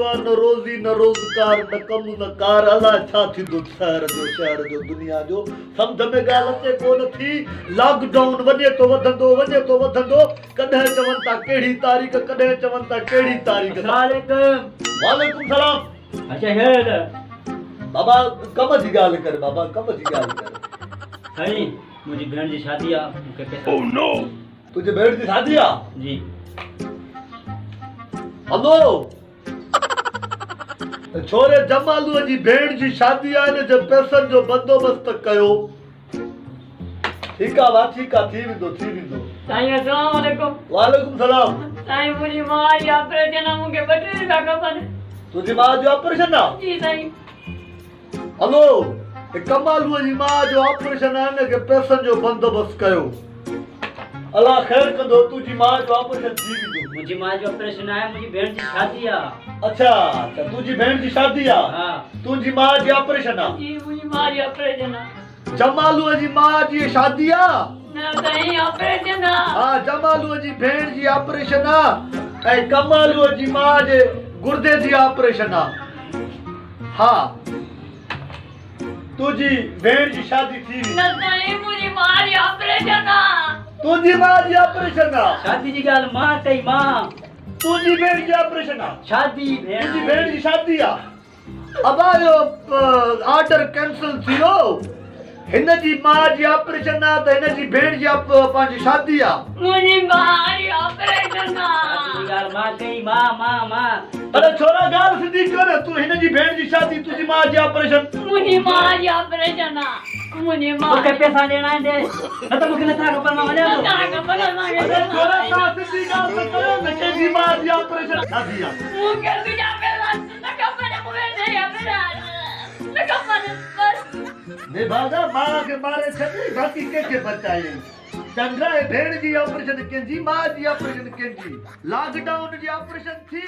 آ نه روزي نه روزگار نه ڪم نه ڪار الاء ڇا ٿيندو شهر جو شهر جو دنيا جو سمجهه ۾ ڳالهه اچي ڪو نه ٿي لاڪ ڊائون وڃي ٿو وڌندو وڃي ٿو وڌندو ڪڏهن چون ٿا ڪهڙي تاريخ ڪڏهن چون ٿا ڪهڙي تاريخ السلام عليڪم. وعليڪم سلام. اچا هيل. بابا ڪم جي ڳالهه ڪر بابا ڪم جي ڳالهه ڪر. سائين منهنجي ڀيڻ جي شادي آ مون کي پئسا. تنهنجي ڀيڻ جي شادي آ؟ جي. هلو ته ڇوري جمالوء جي ڀيڻ جي شادي آ ان جي پئسن جو بندوبست ڪيو. ٺيڪ آ ڀا ٺيڪ آ ٿي ويندو ٿي ويندو. سائين اسلام عليڪم. وعليڪم سلام. سائين منهنجي ماء جي آپريشن آ مونکي 2 ٽي روپيا کپن. تنهنجي ماء جو آپريشن آ؟ جي سائين. هلو هي ڪمالوء جي ماء جو آپريشن آهي ان کي پئسن جو بندوبست ڪيو. الله خير ڪندو تنهنجي ماء جو آپريشن ٿي ويندو. منهنجي ماء جو آپريشن آهي منهنجي ڀيڻ جي شادي آ. اڇا اڇا تنهنجي ڀيڻ جي شادي آ. ها. تنهنجي ماء جي آپريشن آ. جي منهنجي ماء جي آپريشن آ. جمالوء جي ماء جي شادي آ. نه سائين آپريشن آ. ها جمالوء جي ڀيڻ جي آپريشن آ ۽ ڪمالوء جي ماء جي گردي جي آپريشن آ. ها تنهنجي ڀيڻ جي شادي ٿي وئي. نه سائين منهنجي ماء جي آپريشن آ. تنهنجي ماء جي آپريشن آ. شادي جي ڳالهه مان ڪئي مان. تنهنجي ڀيڻ جي آپريشن آ. شادي ڀيڻ. تنهنجي ڀيڻ جي شادي آ. ابا اهو آرڊر ڪينسل ٿي ويو. هن جي ماء جي آپريشن آ ته هن جي ڀيڻ جي پنهنجي شادي آ. منهنجي ماء جي آپريشن آ. شادي جي ڳالهه مان ڪئي مان مان مان. اڙي ڇورا ڳالهه سڌي ڪر تون هن جي ڀيڻ جي شادي تنهنجي ماء جي آپريشن. منهنجي ماء جي آپريشن آ منهنجي ماء. توکي پئسا ڏيڻا آهن ڏي نه ته مونکي نٿا کپن مان وڃان ٿو. نٿا کپن اسان کي. اڙي ڇورا توهان سڌي ڳالهه ته ڪيو نه ڪنهن جي ماء جي آپريشن شادي آ. مونکي تنهنجا پئسا نه کپن مونکي تنهنجا پئسا نه کپن بس. نڀاڳا ماء کي ماري ڇڏيئي باقي ڪنهن کي بچايئي. چنڊ ۽ ڀيڻ جي آپريشن ڪنهن جي ماء جي آپريشن ڪنهن جي. لاڪ ڊائون جي آپريشن ٿي.